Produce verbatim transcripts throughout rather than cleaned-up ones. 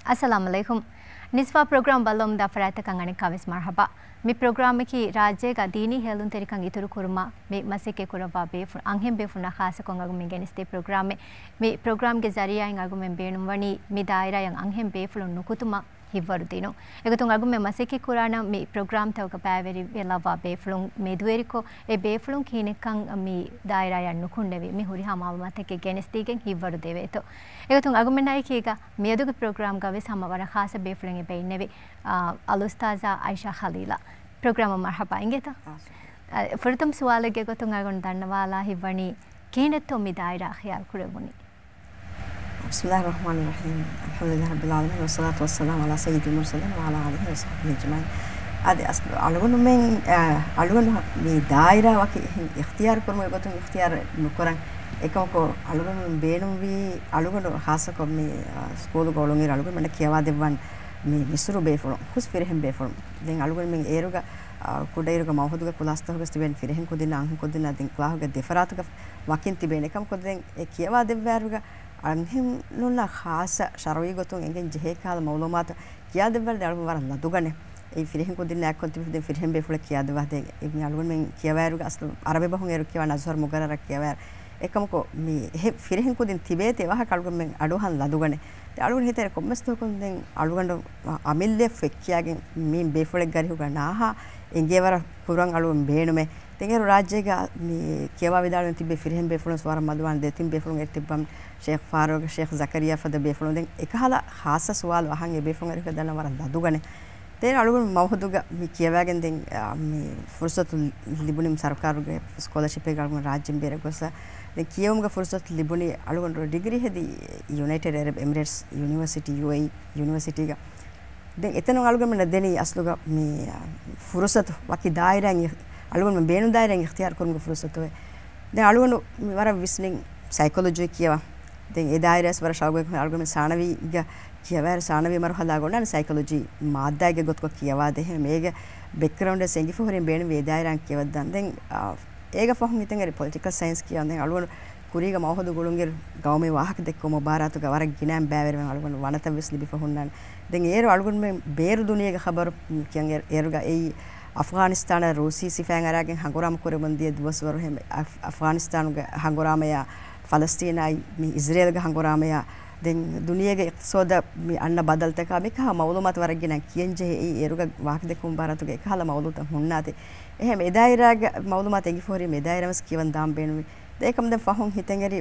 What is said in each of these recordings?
އައްސަލާމު ޢަލައިކުމް. ނިސްވާ ޕްރޮގްރާމް ބައްލަވަމުންދާ ފަރާތްތަކަށް އަނެއްކާވެސް މަރުޙަބާ. މި ޕްރޮގްރާމަކީ ރާއްޖޭގަ ދީނީ ހެޔޮލުންތެރިކަން އިތުރުކުރުމަށް މި މަސައްކަތް ކުރައްވާ ބޭފުޅުން، އަންހެން ބޭފުޅުންނަށް ޚާއްޞަކޮށް އަޅުގަނޑުމެން ގެނެސްދޭ ޕްރޮގްރާމެއް. މި ޕްރޮގްރާމްގެ ޒަރީޢާއިން އަޅުގަނޑުމެން ބޭނުންވަނީ މި ދާއިރާއަށް އަންހެން ބޭފުޅުން ނުކުތުމަށް ހިތްވަރު ދިނުން. އެގޮތުން އަޅުގަނޑުމެން މަސައްކަތް ކުރާނަން މި ޕްރޮގްރާމްތަކުގަ ބައިވެރިވެލައްވާ ބޭފުޅުން މެދުވެރިކޮށް، އެ ބޭފުޅުން ކިހިނެއްކަން މި ދާއިރާއަށް ނުކުންނެވި، މި ހުރިހާ މަޢުލޫމާތެއް ގެނެސްދީގެން ހިތްވަރު ދެވޭތޯ. އެގޮތުން އަޅުގަނޑާއެކީގަ މިއަދުގެ ޕްރޮގްރާމްގަވެސް ހަމަ ވަރަށް ޚާއްޞަ ބޭފުޅެއް އެބަ އިންނެވި، އާ، އަލްއުސްތާޛާ އައިޝާ ޚަލީލާ. ޕްރޮގްރާމަށް މަރުޙަބާ އިނގޭތޯ. އާ، ފުރަތަމަ ސުވާލެއްގެ ގޮތުން އަޅުގަނޑު ދަންނަވާލާ ހިތްވަނީ، ކިހިނެއްތޯ މި ދާއިރާ ޚިޔާލު ކުރެވުނީ؟ بسم الله الرحمن الرحيم. الحمد لله رب العالمين، والصلاة والسلام على سيد المرسلين وعلى آله وصحبه أجمعين. އަދި އަސްލު އަޅުގަނޑުމެން، އަ، އަޅުގަނޑު މި ދާއިރާ ވަކި އެހެން އިޚްތިޔާރު ކުރުމުގެ ގޮތުން އިޚްތިޔާރު ނުކުރަން. އެކަމަކު އަޅުގަނޑުމެން ބޭނުންވީ، އަޅުގަނޑު ޚާއްޞަކޮށް މި، އަ، ސްކޫލުގަ އުޅުނުއިރު އަޅުގަނޑުމެންނަށް ކިޔަވާދެއްވަން މި މިސުރު ބޭފުޅުން، ހުސް ފިރިހެން ބޭފުޅުން. ދެން އަޅުގަނޑުމެން އޭރުގަ، އަ، ކުޑައިރުގަ މައުހަދުގެ ކުލާސްތަކުގަ ތިބެން ފިރިހެން ކުދިންނާ އަންހެން ކުދިންނާ ދެން ކްލާހުގަ ދެފަރާތުގަ ވަކިން ތިބޭނެ. އެކަމަކު ދެން އެ ކިޔަވާ ދެއްވާއިރުގަ އަންހެނުންނަށް ޚާއްޞަ ޝަރުޢީ ގޮތުން އެނގެން ޖެހޭ ކަހަލަ މައުލޫމާތު ކިޔާދެއްވާއިރު އަޅުގަނޑު ވަރަށް ލަދުގަނެ. އެއީ ފިރިހެން ކުދިންނާ އެއްކޮށް ތިބި ފިރިހެން ބޭފުޅަށް ކިޔާދެއްވާ. ދެން އެ މި އަޅުގަނޑުމެން ކިޔަވާއިރުގަ އަސްލު އަރަބި ބަހުން އޭރު ކިޔަވާނެ އަޒްހަރު މުގައްރަރަށް ކިޔަވާއިރު. އެކަމަކު މި އެހެ ފިރިހެން ކުދިން ތިބޭތީ އެވާހަކަ އަޅުގަނޑުމެން އަޑުއަހަން ލަދުގަނެ. ދެން އަޅުގަނޑު ހިތޭރެ ކޮންމެސް ދުވަހަކުން ދެން އަޅުގަނޑު އަމިއްލައަށް ފެއްކިޔާގެން މި ބޭފުޅެއްގެ އަރިހުގަ ނާހާ އެނގޭވަރަށް ކުރަން އަޅުގަނޑު ބޭނުމޭ. ދެން އޭރު ރާއްޖޭގަ މި ކިޔަވާ ވިދާޅުވެ ތިބޭ ފިރިހެން ބޭފުޅުން ވަރަށް މަދުވާނެ. ދެތިން ބޭފުޅުން އެރު ތިއްބަން ޝޭޚް ފާރޫގް، ޝޭޚް ޒަކަރިޔާ ފަދަ ބޭފުޅުން. ދެން އެކަހަލަ ޚާއްޞަ ސުވާލު އަހަން އެ ބޭފުޅުން އަރިހުގަ ދަންނަ ވަރަށް ލަދުގަނެ. ދެން އަޅުގަނޑު މައުހަދުގަ މި ކިޔަވާގެން ދެން، އާ، މި ފުރުސަތު ލިބުނީ ސަރުކާރުގެ ސްކޮލަޝިޕެއްގަ އަޅުގަނޑު ރާއްޖެން ބޭރަށް ގޮސް. ދެން ކިޔެވުމުގެ ފުރުސަތު ލިބުނީ އަޅުގަނޑު ޑިގްރީ ހެދީ ޔުނައިޓެޑް އަރަބް އެމިރޭޓްސް ޔުނިވަރސިޓީ، ޔޫ އޭ އީ ޔުނިވަރސިޓީގަ. ދެން އެތަނުން އަޅުގަނޑުމެންނަށް ދެނީ އަސްލުގަ މި، އާ، ފުރުސަތު ވަކި ދާއިރާއިން އި-، އަޅުގަނޑުމެން ބޭނުން ދާއިރާއިން އިޚްތިޔާރު ކުރުމުގެ ފުރުސަތު ވޭ. ދެން އަޅުގަނޑު މި ވަރަށް ވިސްނިން ސައިކޮލޮޖީ ކިޔަވާ. ދެން އެ ދާއިރާވެސް ވަރަށް ޝައުގުވެ އަޅުގަނޑު ސާނަވީގަ ކިޔަވާއިރު ސާނަވީ މަރުހަލާގަ އޮންނާނެ ސައިކޮލޮޖީ މާއްދާއެއްގެ ގޮތުގަ ކިޔަވާދޭ. އެހެން އޭގެ ބެކްގްރައުންޑްވެސް އެނގިފަ ހުރީ ބޭނުންވީ އެ ދާއިރާއިން ކިޔަވައްދާން. ދެން، އާ، އޭގަ ފަހުން ހިތަށް އެރި ޕޮލިޓިކަލް ސައިންސް ކިޔަވަން. ދެން އަޅުގަނޑު ކުރީގަ މައުހަދު ގުޅުންއިރު ގައުމީ ވާހަކަ ދެއްކުމުގެ ބާރާތުގަ ވަރަށް ގިނައިން ބައިވެރިވެން އަޅުގަނޑު ވަނަތައްވެސް ލިބިފަ ހުންނާނެ. ދެން އޭރު އަޅުގަނޑުމެން ބޭރު ދުނިޔޭގެ ޚަބަރު ކިޔަން އޭ-، އޭރުގަ އެއީ އަފްޣާނިސްތާނަށް ރޫސީ ސިފައިން އަރާގެން ހަނގުރާމަ ކުރެވެމުން ދިޔަ ދުވަސްވަރު. އެހެން އަފް-، އަފްޣާނިސްތާނުގެ ހަނގުރާމަޔާ، ފަލަސްތީނާއި މި އިޒްރޭލްގެ ހަނގުރާމަޔާ، ދެން ދުނިޔޭގެ އިޤްތިޞާދަށް މި އަންނަ ބަދަލުތަކާ މިކަހަ މައުލޫމާތު ވަރަށް ގިނަ ކިޔަން ޖެހޭ. އެއީ އޭރުގަ ވާހަކަ ދެއްކުމުގެ ބާރާތުގަ އެކަހަލަ މައުލޫމާތު ހުންނާތި. އެހެން އެ ދާއިރާގެ މައުލޫމާތު އެނގިފަ ހުރީ މި ދާއިރާވެސް ކިޔަވަން ދާން ބޭނުމި. ދެން އެކަމުން ދެން ފަހުން ހިތަށް އެރި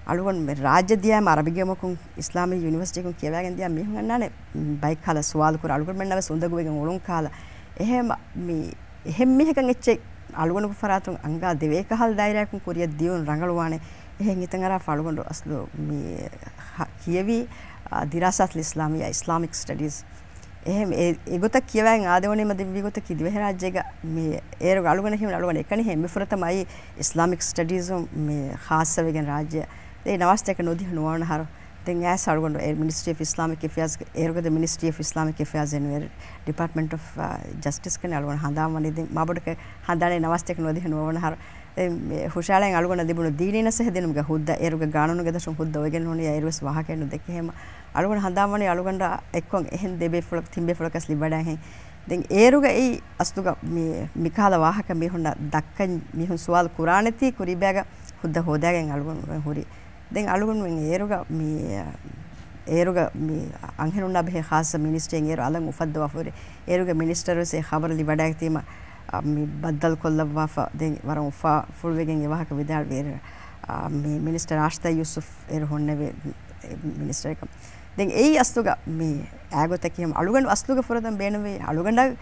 އަޅުގަނޑު މި ރާއްޖެ ދިޔައިމަ އަރަބި ގައުމަކުން އިސްލާމީ ޔުނިވަރސިޓީއަކުން ކިޔަވައިގެން ދިޔަ މީހުން އަންނާނެ ބައެއް ކަހަލަ ސުވާލު ކުރާ. އަޅުގަނޑުމެންނަށް ވެސް އުނދަގޫވެގެން އުޅުން ކަހަލަ. އެހެން މި އެހެން މީހަކަށް އެއްޗެއް އަޅުގަނޑުގެ ފަރާތުން އަންގާ ދެވޭ ކަހަލަ ދާއިރާއަކުން ކުރިއަށް ދިޔުން ރަނގަޅުވާނެ. އެހެން ހިތަށް އަރާފަ އަޅުގަނޑު އަސްލު މި ހަ-، ކިޔެވީ، އާ، ދިރާސާތުލް އިސްލާމިއްޔާ، އިސްލާމިކް ސްޓަޑީޒް. އެހެން އެ، އެގޮތަށް ކިޔަވައިގެން އާދެވުނީމަ ދެން މިގޮތަކީ ދިވެހިރާއްޖޭގަ މި އޭރުގަ އަޅުގަނޑަށް ހީވަނީ އަޅުގަނޑު އެކަނި ހެން މި ފުރަތަމަ އައީ އިސްލާމިކް ސްޓަޑީޒުން މި ޚާއްޞަވެގެން ރާއްޖެއަށް. ދެން ނަވާސްތަކަށް ނުދިހަ ނުވަވަނަ އަހަރު. ދެން އައިސް އަޅުގަނޑު އެ މިނިސްޓްރީ އޮފް އިސްލާމިކް އެފެއާޒް، އޭރުގަ ދެ މިނިސްޓްރީ އޮފް އިސްލާމިކް އެފެއާޒް އެންޑް ޑިޕާޓްމަންޓް އޮފް، އާ، ޖަސްޓިސް ކަން އަޅުގަނޑު ހަނދާން ވަނީ. ދެން މާބޮޑަކަށް ހަނދާނެއް ނަވާސްތަކަށް ނުވަދިހަ ނުވަވަނަ އަހަރު. އެ، މި ހުށަހަޅަން އަޅުގަނޑަށް ލިބުނު ދީނީ ނަސޭހަ ދިނުމުގެ ހުއްދަ، އޭރުގެ ގާނޫނުގެ ދަށުން ހުއްދަ އޮވެގެން ނޫނީ އޭރުވެސް ވާހަކައެއް ނުދެއްކޭ. އެހެން އަޅުގަނޑު ހަނދާން ވަނީ އަޅުގަނޑަށް އެއްކޮށް އެހެން ދެ ބޭފުޅަކު ތިން ބޭފުޅަކަސް ލިބިވަޑައިގެން. ދެން އޭރުގަ އެއީ އަސްލުގަ މި، މިކަހަލަ ވާހަކަ މީހުންނަށް ދައްކަން މީހުން ސުވާލު ކުރާނެތީ ކުރީބައިގަ ހުއްދަ ހޯދައިގެން އަޅުގަނޑު ހުރި. ދެން އަޅުގަނޑުމެން އޭރުގަ މި، އޭރުގަ މި އަންހެނުންނާ ބެހޭ ޚާއްޞަ މިނިސްޓްރީއެއް އޭރު އަލަށް އުފައްދަވާފަ ހުރި. އޭރުގެ މިނިސްޓަރުވެސް އެ ޚަބަރު ލިބިވަޑައިގަތީމަ، އަ، މި ބައްދަލުކޮށްލައްވާފަ. ދެން ވަރަށް އުފާ ފުޅުވެގެން އެ ވާހަކަ ވިދާޅުވި އޭރު، އަ، މި މިނިސްޓަރ ރާޝިދާ ޔޫސުފް އޭރު ހުންނެވި މިނިސްޓަރ އެކަމް. ދެން އެއީ އަސްލުގަ މި އާގޮތަކީ ހަމަ އަޅުގަނޑު އަސްލުގަ ފުރަތަމަ ބޭނުންވީ އަޅުގަނޑަށް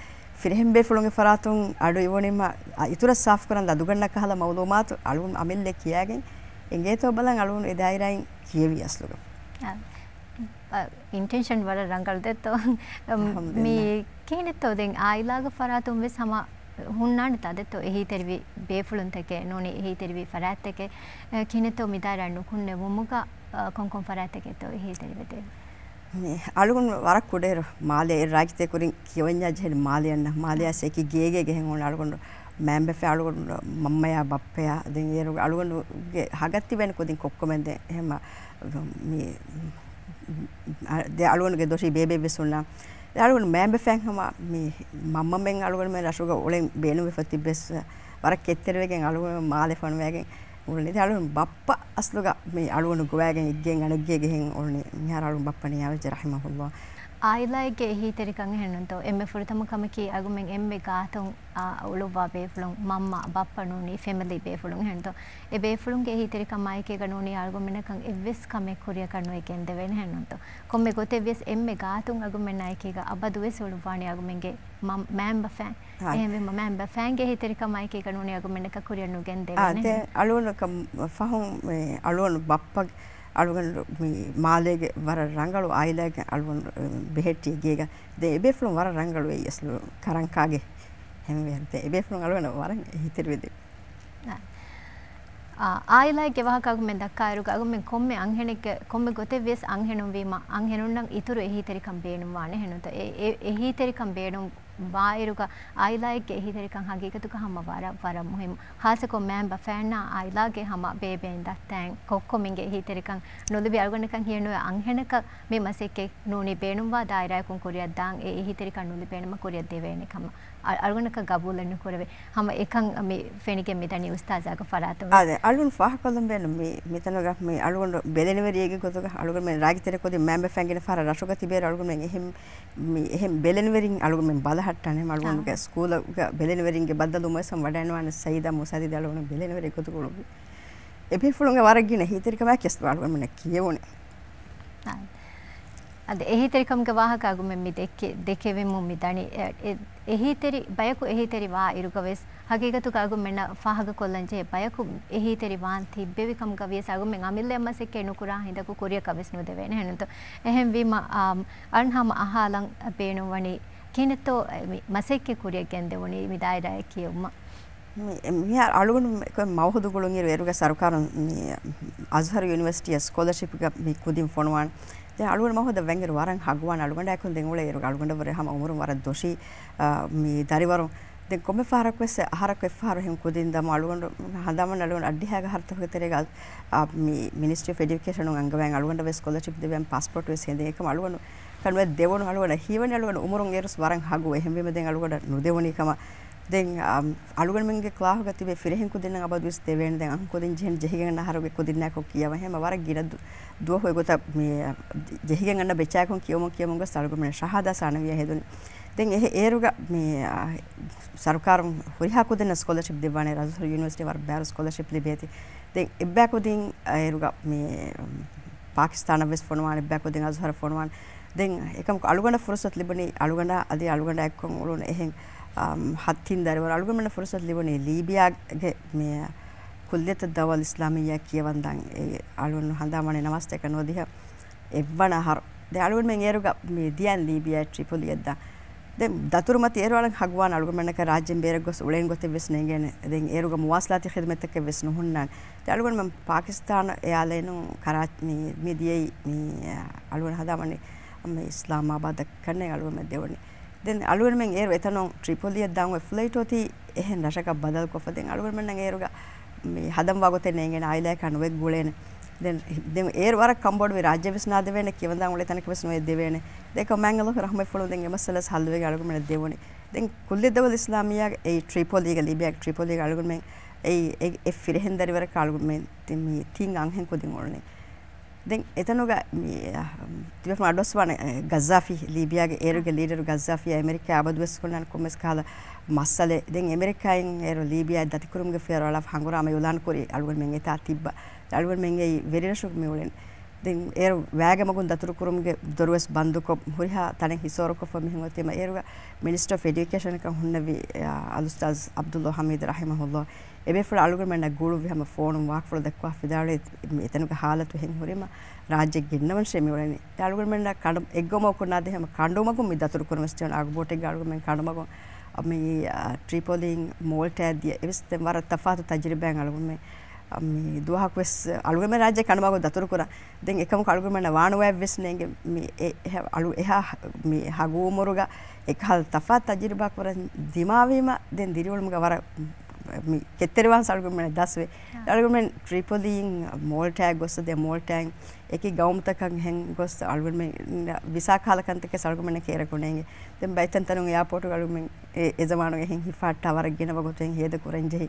ފިރިހެން ބޭފުޅުންގެ ފަރާތުން އަޑު އިވުނީމަ، އަ، އިތުރަށް ސާފުކުރަން ލަދުގަންނަ ކަހަލަ މައުލޫމާތު އަޅުގަނޑު އަމިއްލައަށް ކިޔައިގެން އެނގޭތޯ ބަލަން އަޅުގަނޑު އެ ދާއިރާއިން ކިޔެވީ އަސްލުގަ. އަ، އަ، އިންޓެންޝަން ވަރަށް ރަނގަޅު ދެއްތޯ. އަލްޙަމްދުލިއްލާހް. މި ކިހިނެއްތޯ ދެން އާއިލާގެ ފަރާތުން ވެސް ހަމަ ހުންނާނެތާ ދެއްތޯ އެހީތެރިވި ބޭފުޅުންތަކެއް ނޫނީ އެހީތެރިވި ފަރާތްތަކެއް، އެ، ކިހިނެއްތޯ މި ދާއިރާ ނުކުންނެވުމުގަ، އަ، ކޮންކޮން ފަރާތްތަކެއްތޯ އެހީތެރިވެދޭ؟ މި އަޅުގަނޑު ވަރަށް ކުޑައިރު މާލެ އެ ރާއްޖެ ކުރިން ކިޔަވަންޏާ ޖެހެނީ މާލެ އަންނަ. މާލެއާ އެކި ގޭގޭގެ ހެން ހުން އަޅުގަނޑު މައިންބަފައި އަޅުގަނޑު މަންމަޔާ ބައްޕަޔާ ދެން އޭރު އަޅުގަނޑުގެ ހަގަށް ތިބެން ކުދިން ކޮއްކޮމެން ދެން އެހެމަ މި އަ، ދެ އަޅުގަނޑުގެ ދޮށީ ބޭބެއްވެސް ހުންނާނެ. ދެ އަޅުގަނޑު މައިންބަފައިން ހަމަ މި މަންމަމެން އަޅުގަނޑުމެން ރަށުގަ އުޅެން ބޭނުންވެފަ ތިއްބެސް، ވަރަށް ކެތްތެރިވެގެން އަޅުގަނޑުމެން މާލެ ފޮނުވައިގެން އުޅުނީ. ދެ އަޅުގަނޑު ބައްޕަ އަސްލުގަ މި އަޅުގަނޑު ގޮވައިގެން އެއްގެއިން އަނެއްގޭގެ ހެން އުޅުނީ. މިހާރު އަޅުގަނޑު ބައްޕަ ނިޔާވެއްޖެ ރަޙިމަހުﷲ. އާއިލާއެއްގެ އެހީތެރިކަން އެހެންނުންތޯ؟ އެންމެ ފުރަތަމަ ކަމަކީ އަޅުގަނޑުމެން އެންމެ ގާތުން އާ، އުޅުއްވާ ބޭފުޅުން، މަންމަ، ބައްޕަ ނޫނީ ފެމިލީ ބޭފުޅުން އެހެންތޯ؟ އެ ބޭފުޅުންގެ އެހީތެރިކަމާއެކީގަ ނޫނީ އަޅުގަނޑުމެންނަކަށް އެއްވެސް ކަމެއް ކުރިއަކަށް ނުއެ ގެންދެވޭނެ އެހެންނުންތޯ؟ ކޮންމެ ގޮތެއްވިޔަސް އެންމެ ގާތުން އަޅުގަނޑުމެންނާއެކީގަ އަބަދުވެސް އުޅުއްވާނީ އަޅުގަނޑުމެންގެ މަ-، މައިންބަފައިން. އާ. އެހެންވީމަ މައިންބަފައިންގެ އެހީތެރިކަމާއެކީގަ ނޫނީ އަޅުގަނޑުމެންނަކަށް ކުރިއަށް ނުގެން އާ، ދެވޭނެ ދެ އެހެން. އަޅުގަނޑަކަށް ފަހުން މި އަޅުގަނޑު ބައްޕަ އަޅުގަނޑު މި މާލޭގެ ވަރަށް ރަނގަޅު އާއިލާގެ އަޅުގަނޑު ބެހެއްޓި ގޭގަ. ދެ އެބޭފުޅުން ވަރަށް ރަނގަޅު އެއީ އަސްލު ކަރަންކާގެ ހެންވެ. ދެ އެބޭފުޅުން އަޅުގަނޑަށް ވަރަށް އެހީތެރިވެދެ. އާ، އާއިލާއެއްގެ ވާހަކަ އަޅުގަނޑުމެން ދައްކާއިރުގަ އަޅުގަނޑުމެން ކޮންމެ އަންހެނެއްގެ، ކޮންމެ ގޮތެއްވިޔަސް އަންހެނުން ވީމަ އަންހެނުންނަށް އިތުރު އެހީތެރިކަން ބޭނުންވާނެ އެހެންނުންތޯ؟ އެ، އެ، އެހީތެރިކަން ބޭނުން ވާއިރުގަ އާއިލާއެއްގެ އެހީތެރިކަން ހަގީގަތުގަ ހަމަ ވަރަށް، ވަރަށް މުހިއްމު. ހާއްސަކޮށް މައިންބަފައިންނާ އާއިލާގެ ހަމަ ބޭބެއިން ދައްތައިން ކޮއްކޮމިންގެ އެހީތެރިކަން ނުލިބި އަޅުގަނޑަކަށް ހީވަނީ އަންހެނަކަށް މި މަސައްކަތް ނޫނީ ބޭނުންވާ ދާއިރާއަކުން ކުރިއަށްދާން އެ އެހީތެރިކަން ނުލިބޭނަމަ ކުރިއަށް ދެވޭނެ ކަމަށް އަ-، އަޅުގަނޑަކަށް ގަބޫލެއް ނުކުރެވޭ. ހަމަ އެކަން މި ފެނިގެން މިދަނީ އުސްތާޒާގެ ފަރާތުން. އާދެ، އަޅުން ފާހަގަކޮށްލަން ބޭނުން މި، މިތަނުގަ މި އަޅުގަނޑު ބެލެނިވެރިއެއްގެ ގޮތުގަ އަޅުގަނޑުމެން ރާގިތެރެ ކުދިން މައިންބަފައިން ގިނަ ފަހަރަށް ރަށުގަ ތިބޭރު އަޅުގަނޑުމެން އެހެން މި އެހެން ބެލެނިވެރިން އަޅުގަނޑުމެން ބަލަހައްޓާނެ. އަޅުގަނޑުގެ އާ. ސްކޫލުގަ ބެލެނިވެރިންގެ ބައްދަލުވުމަށް ވަޑައިނުވާނެ ސައީދާ މުސާ ދީދީ އަޅުގަނޑު ބެލެނިވެރި ގޮތުގަ އުޅުއްވި. އެބޭފުޅުންގެ ވަރަށް ގިނަ އެހީތެރިކަމާއެކީ އަޅުގަނޑުމެންނަށް ކިޔެވުނީ. އާ. އަދި އެހީތެރިކަމުގެ ވާހަކަ އަޅުގަނޑުމެން މި ދެއްކެ-، ދެކެވެމުން މި ދަނީ. އެ، އެ، އެހީތެރި، ބަޔަކު އެހީތެރި ވާ އިރުގަވެސް ހަގީގަތުގަ އަޅުގަނޑުމެންނަށް ފާހަގަކޮށްލަންޖެހޭ ބަޔަކު އެހީތެރި ވާން ތިއްބެވި ކަމުގަ ވިޔަސް އަޅުގަނޑުމެން އަމިއްލަ މަސައްކަތް ނުކުރާ ހިނދަކު ކުރިއަކަށް ވެސް ނުދެވޭނެ އެހެންނުތޯ؟ އެހެންވީމަ، އާ، އަޅުން ހަމަ އަހާލަން ބޭނުންވަނީ ކިހިނެއްތޯ މި މަސައްކަތް ކުރިއަށް ގެންދެވުނީ މި ދާއިރާއެއް ކިޔެވުމަށް؟ މި-، މިހާރު އަޅުގަނޑު މި-، ކޮ-، މައުހަދު ގުޅުންއިރު އޭރުގަ ސަރުކާރުން މި އަޒްހަރު ޔުނިވަރސިޓީއަށް ސްކޮލަޝިޕްގަ މި ކުދިން ފޮނުވާން. ދެން އަޅުގަނޑު މައުހަދަށް ވަންއިރު ވަރަށް ހަގުވާން އަޅުގަނޑާއެކު ދެން އުޅޭ އޭރުގަ އަޅުގަނޑަށްވުރެ ހަމަ އުމުރުން ވަރަށް ދޮށީ، އާ، މި ދަރިވަރުން. ދެން ކޮންމެ ފަހަރަކުވެސް އަހަރަކު އެއްފަހަރު އެހެން ކުދިން ދަމު އަޅުގަނޑު ހަނދާންވަން އަޅުގަނޑު އަށްޑިހައިގެ އަހަރުތަކުގެ ތެރޭގަ، އާ، މި މިނިސްޓްރީ އޮފް އެޑިއުކޭޝަނުން އަންގަވައިން އަޅުގަނޑަށް ވެސް ސްކޮލަޝިޕް ދެވެން ޕާސްޕޯޓް ވެސް ހެދެން އެކަމަ އަޅުގަނޑު ކަން ވެ ދެވުނު އަޅުގަނޑަށް ހީވަނީ އަޅުގަނޑު އުމުރުން އޭރުސް ވަރަށް ހަގު އެހެންވީމަ ދެން އަޅުގަނޑަށް ނުދެވުނީ ކަމަށް. ދެން، އަ، އަޅުގަނޑުމެންގެ ކްލާހުގަ ތިބޭ ފިރިހެން ކުދިންނަށް އަބަދުވެސް ދެވޭނެ. ދެން އަހަން ކުދިން ޖެހެން ޖެހިގެން އަހަރުގެ ކުދިންނާކޮށް ކިޔަވަން ހެމަ ވަރަށް ގިނަ ދު-، ދުވަހު އެގޮތަށް މި، ޖެހިގެން އަންނަ ބެޗާކޮށް ކިޔަވަމުން ކިޔަވަމުން ގޮސް އަޅުގަނޑުމެން ޝަހާދާ ސާނަވީއާ ހެދުނީ. ދެން އެހެ-، އޭރުގަ މި، އަ، ސަރުކާރުން ހުރިހާ ކުދިންނަށް ސްކޮލަޝިޕް ދެއްވާނެ. އަޒްހަރު ޔުނިވަރސިޓީ ވަރަށް ބާރު ސްކޮލަޝިޕް ލިބޭތީ. ދެން އެއްބައި ކުދިން އޭރުގަ މި ޕާކިސްތާނަށް ވެސް ފޮނުވާނެ، އެއްބައި ކުދިން އަޒްހަރަށް ފޮނުވާނެ. ދެން އެކަމަކު އަޅުގަނޑަށް ފުރުސަތު ލިބުނީ، އަޅުގަނޑާ އަދި އަޅުގަނޑާ އެއްކޮށް އުޅުނު އެހެން، އާ، ހަ-، ތިން ދަރިވަރު އަޅުގަނޑަށް ފުރުސަތު ލިބުނީ ލީބިޔާގެ މި ކުއްލިއްޔަތު ދައުވާ އިސްލާމިއްޔާ ކިޔަވަންދާން. އެ އަޅުގަނޑު ހަނދާންވަނީ ނަވާސްތަކަށް ނުވަދިހަ އެއްވަނަ އަހަރު. ދެން އަޅުގަނޑުމެން އޭރުގަ މި ދިޔައިން ލީބިޔާ ޓްރިޕޮލީއަށްދާން. ދެން ދަތުރު މަތި އޭރު އަޅަން ހަގުވާން އަޅުގަނޑުމެންނަކަށް ރާއްޖޭން ބޭރަށް ގޮސް އުޅޭން ގޮތެއް ވެސް ނޭނގޭނެ. ދެން އޭރުގަ މުވާސަލާތީ ޚިދުމަތްތަކެއް ވެސް ނުހުންނާނެ. ދެން އަޅުގަނޑުމެން ޕާކިސްތާނަށް އެއާލައިނު ކަރާ-، މި، މި ދިޔައީ މި އަޅުގަނޑު ހަނދާންވަނީ މި އިސްލާމާބާދަށް ކަންނޭނގެ އަޅުގަނޑުމެން ދެވުނީ. ދެން އަޅުގަނޑުމެން އޭރު އެތަނުން ޓްރިޕޮލީއަށް ދާން އޮތް ފްލައިޓް އޮތީ އެހެން ރަށަކަށް ބަދަލުކޮށްފަ. ދެން އަޅުގަނޑުމެންނަށް އޭރުގަ މި ހަނދާންވާ ގޮތެއް ނޭނގޭނެ، އާއިލާއަކާ ނުވެ ގުޅޭނެ. ދެން، ދެން އޭރު ވަރަށް ކަންބޮޑުވި ރާއްޖެ ވެސް ނާދެވޭނެ، ކިޔަވަންދާން އުޅޭ ތަނަކަށް ވެސް ނުވެ ދެވޭނެ. ދެން އެކަމަކު މާތް އަލްލާހުގެ ރަޙްމަތްފުޅުން ދެން އެ މައްސަލަ ވެސް ހައްލުވެގެން އަޅުގަނޑުމެންނަށް ދެވުނީ. ދެން ކުއްލިއްޔަތު ދައުވާ އިސްލާމިއްޔާގެ އެއީ ޓްރިޕޮލީގަ، ލީބިޔާގެ ޓްރިޕޮލީގަ އަޅުގަނޑުމެން އެއީ އެ، އެ ފިރިހެން ދަރިވަރަކަށް އަޅުގަނޑުމެން ތި-، މި ތިން އަންހެން ކުދިން އުޅުނީ. ދެން އެތަނުގަ މި، އަ، ތިބޭފުޅުން އަޑުއައްސަވާނެ، އަ، ގައްޒާފީ، ލީބިޔާގެ އޭރުގެ ލީޑަރު ގައްޒާފީއާ އެމެރިކާ އަބަދުވެސް ހުންނާނެ ކޮންމެސް ކަހަލަ މައްސަލައެއް. ދެން އެމެރިކާއިން އޭރު ލީބިޔާ ދަތިކުރުމުގެ ފިޔަވަޅު އަޅާފަ ހަނގުރާމަ އިއުލާން ކުރި އަޅުގަނޑުމެން އެތާ ތިއްބަ. އަޅުގަނޑުމެން އެއީ ވެރިރަށުގަ މި އުޅެނީ. ދެން އޭރު ވައިގެ މަގުން ދަތުރުކުރުމުގެ ދޮރުވެސް ބަންދުކޮށް، ހުރިހާ ތަނެއް ހިސޯރުކޮށްފަ މިހެން އޮތީމަ އޭރުގަ މިނިސްޓަރ އޮފް އެޑިއުކޭޝަނަކަށް ހުންނެވި، އަ، އަލްއުސްތާޒް ޢަބްދުﷲ ޙަމީދު ރަޙިމަހުﷲ. އެބޭފުޅާ އަޅުގަނޑުމެންނަށް ގުޅުއްވި ހަމަ ފޯނުން ވާހަކަފުޅު ދައްކަވާ ވިދާޅުވި، އެތަނުގެ ހާލަތު އެހެން ހުރީމަ ރާއްޖެ ގެންނަވަންށޭ މި އުޅެނީ. އަޅުގަނޑުމެންނަށް ކަނޑު އެއްގޮތަކަށް ނާދެ ހަމަ ކަނޑުމަގުން މި ދަތުރު ކުރަން ވެސް ޖެހުނު. އަގުބޯޓެއްގަ އަޅުގަނޑުމެން ކަނޑުމަގުން މި، އަ، ޓްރިޕޮލީން މޯލްޓާއަށް ދިޔަ. އެވެސް ދެން ވަރަށް ތަފާތު ތަޖުރިބާއެއް އަޅުގަނޑުމެން، އަ، މި ދުވަހަކު ވެސް އަޅުގަނޑުމެން ރާއްޖެ ކަނޑުމަގުން ދަތުރު ކުރަން. ދެން އެކަމަކު އަޅުގަނޑުމެންނަށް ވާނުވާ ވެސް ނޭނގެ މި އެ، އެ، އަޅު އެހާ މި ހަގު އުމުރުގަ އެކަހަލަ ތަފާތު ތަޖުރިބާ ކުރަން ދިމާވީމަ، ދެން ދިރިއުޅުމުގަ ވަރަށް މި ކެތްތެރިވާން އަޅުގަނޑުމެން ދަސްވެ. އާ. އަޅުގަނޑުމެން ޓްރިޕޮލީން މޯލްޓާއަށް ގޮސް ދެ މޯލްޓާއިން އެކި ގައުމުތަކަށް ހެން ގޮސް އަޅުގަނޑުމެން ވިސާ ކަހަލަ ކަންތަކެއް އަޅުގަނޑުމެން ކޭރަ ކުނޭގެ. ދެން ބައިތަންތަނުން އެއާޕޯޓުގަ އަޅުގަނޑުމެން އެ، އެ ޒަމާނުގެ ހެން ހިފާއްޓާ ވަރަށް ގިނަ ވަގުތު ހެން ހޭދަ ކުރަން ޖެހި.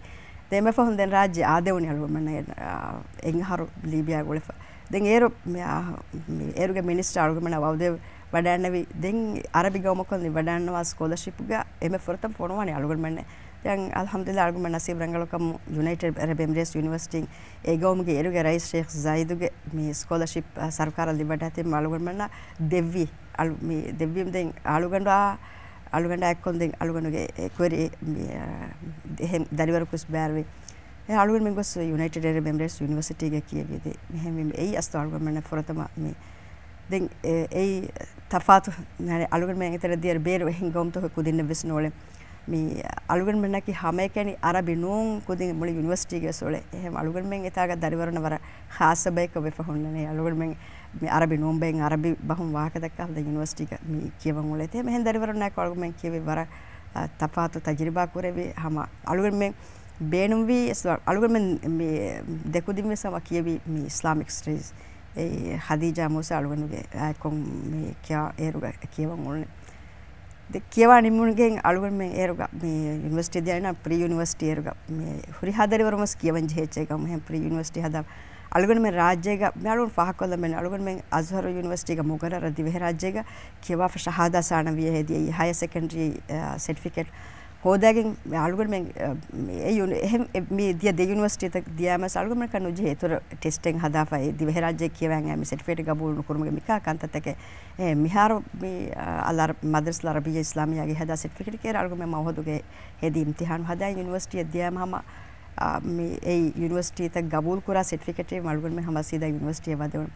ދެން އެމެ ފަހުން ދެން ރާއްޖެ އާދެވުނީ އަޅުގަނޑުމެންނަށް، އާ، އެއް އަހަރު ލީބިޔާ ގުޅެފަ. ދެން އޭރު، މި، އާ، މި އޭރުގެ މިނިސްޓަރ އަޅުގަނޑުމެންނާ ވައުދެވި ވަޑައިންނެވި. ދެން އަރަބި ގައުމަކުން ވަޑައިންނަވާ ސްކޮލަޝިޕްގަ އެމެ ފުރަތަމަ ފޮނުވާނީ އަޅުގަނޑުމެންނޭ. ދެން އަލްޙަމްދުލިއްލާ އަޅުގަނޑުމެން ނަސީބު ރަނގަޅުކަމުން ޔުނައިޓެޑް އަރަބް އެމިރޭޓްސް ޔުނިވަރސިޓީން އެ ގައުމުގެ އޭރުގެ ރައީސް ޝޭޚް ޒައިދުގެ މި ސްކޮލަޝިޕް، އާ، ސަރުކާރަށް ލިބިވަޑައިގަތީމަ އަޅުގަނޑުމެންނަށް ދެއްވި. އަޅު-، މި ދެއްވީމަ ދެން އަޅުގަނޑާ، އަޅުގަނޑާ އެއްކޮށް ދެން އަޅުގަނޑުގެ އެ ކުވެރި މި، އާ، އެހެން ދަރިވަރަކުވެސް ބައިވެރިވެ. އެ އަޅުގަނޑުމެން ގޮސް ޔުނައިޓެޑް އަރަބް އެމިރޭޓްސް ޔުނިވަރސިޓީގަ ކިޔެވި ދެ. މިހެންވީމަ އެއީ އަސްލު އަޅުގަނޑުމެންނަށް ފުރަތަމަ މި ދެން އެ-، އެއީ ތަފާތު، އަޅުގަނޑުމެން އެތެރެ ދިޔަ ބޭރު އެހެން ގައުމުތަކުގެ ކުދިންނެއް ވެސް ނޫޅެ. މި އަޅުގަނޑުމެންނަކީ ހަމައެކަނި އަރަބި ނޫން ކުދިން މުޅި ޔުނިވަރސިޓީގެ ވެސް އުޅޭ. އެހެން އަޅުގަނޑުމެން އެތާގަ ދަރިވަރުންނަށް ވަރަށް ޚާއްޞަ ބަޔަކަށް ވެފަ ހުންނަނީ. އަޅުގަނޑުމެން މި އަރަބި ނޫން ބައިން އަރަބި ބަހުން ވާހަކަ ދައްކާ ހަދަ ޔުނިވަރސިޓީގަ މި ކިޔަވަން އުޅޭ. އެހެން ދަރިވަރުންނާއެކު އަޅުގަނޑުމެން ކިޔެވި ވަރަށް، އަ، ތަފާތު ތަޖުރިބާ ކުރެވި ހަމަ އަޅުގަނޑުމެން ބޭނުންވީ އަޅުގަނޑުމެން މި ދެކުދިން ވެސް ހަމަ ކިޔެވި މި އިސްލާމިކް ސްޓަޑީޒް. އެ ޚަދީޖާ މޫސާ އަޅުގަނޑުގެ އާއެކު މި ކިޔާ އޭރުގަ ކިޔަވަން އުޅުނު. ދެ ކިޔަވާ ނިމުނުގެން އަޅުގަނޑުމެން އޭރުގަ މި ޔުނިވަރސިޓީ ދިޔައިނަ ޕްރީ ޔުނިވަރސިޓީ އޭރުގަ މި ހުރިހާ ދަރިވަރުން ވެސް ކިޔަވަން ޖެހޭ އެއްޗެއް ހަމަ އެހެން ޕްރީ ޔުނިވަރސިޓީ ހަދާ އަޅުގަނޑުމެން ރާއްޖޭގަ މި އަޅުގަނޑު ފާހަގަކޮށްލަން މެން އަޅުގަނޑުމެން އަޒްހަރު ޔުނިވަރސިޓީގަ މުގައްރަރަށް ދިވެހިރާއްޖޭގަ ކިޔަވާފަ ޝަހާދާ ސާނަވީ ހެދި އެއީ ހަޔަ ސެކަންޑްރީ، އާ، ސެޓްފިކެޓް ހޯދާގެން އަޅުގަނޑުމެން، އެ، އެ އެހެން މި ދިޔަ ދެ ޔުނިވަރސިޓީތައް ދިޔައިމަސް އަޅުގަނޑުމެން ނުޖެހޭ އިތުރަށް ޓެސްޓެއް ހަދާފަ އެ ދިވެހިރާއްޖެ ކިޔަވަން އެ މި ސެޓްފިކެޓް ގަބޫލު ނުކުރުމުގެ މިކާ ކަންތައްތަކެއް. އެ، މިހާރު މި، އަ، އަލް އަރަބް މަދްރަސަތުލް އަރަބިއްޔާ އިސްލާމިއްޔާގެ ހަދާ ސެޓްފިކެޓް ކޭރަ އަޅުގަނޑުމެން މައުހަދުގެ ހެދި އިމްތިހާނު ހަދާ ޔުނިވަރސިޓީއަށް ދިޔައިމަ ހަމަ، އަ، މި އެ ޔުނިވަރސިޓީތައް ގަބޫލު ކުރާ ސެޓްފިކެޓެއް އަޅުގަނޑުމެން ހަމަ ސީދާ ޔުނިވަރސިޓީއަށް ވަދެވުނު.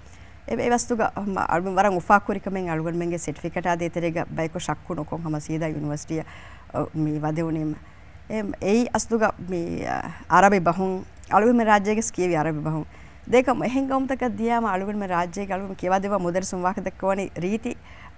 އެ، އެ ވަސްތުގަ ހަމަ އަޅުގަނޑު ވަރަށް އުފާކުރި ކަމެއް އަޅުގަނޑުމެންގެ ސެޓްފިކެޓާ ދޭތެރޭގަ ބަޔަކު ޝައްކު ނުކޮށް ހަމަ ސީދާ ޔުނިވަރސިޓީއަށް، އަ، މި ވަދެވުނީމަ. އެ، އެއީ އަސްލުގަ މި، އަ، އަރަބި ބަހުން، އަޅުގަނޑުމެން ރާއްޖޭގަސް ކިޔެވި އަރަބި ބަހުން. ދޭކަމް އެހެން ގައުމުތަކަށް ދިޔާމަ އަޅުގަނޑުމެން ރާއްޖޭގަ އަޅުގަނޑު ކިޔަވާދެއްވާ މުދައްރިސުން ވާހަކަ ދައްކަވަނީ ރީތި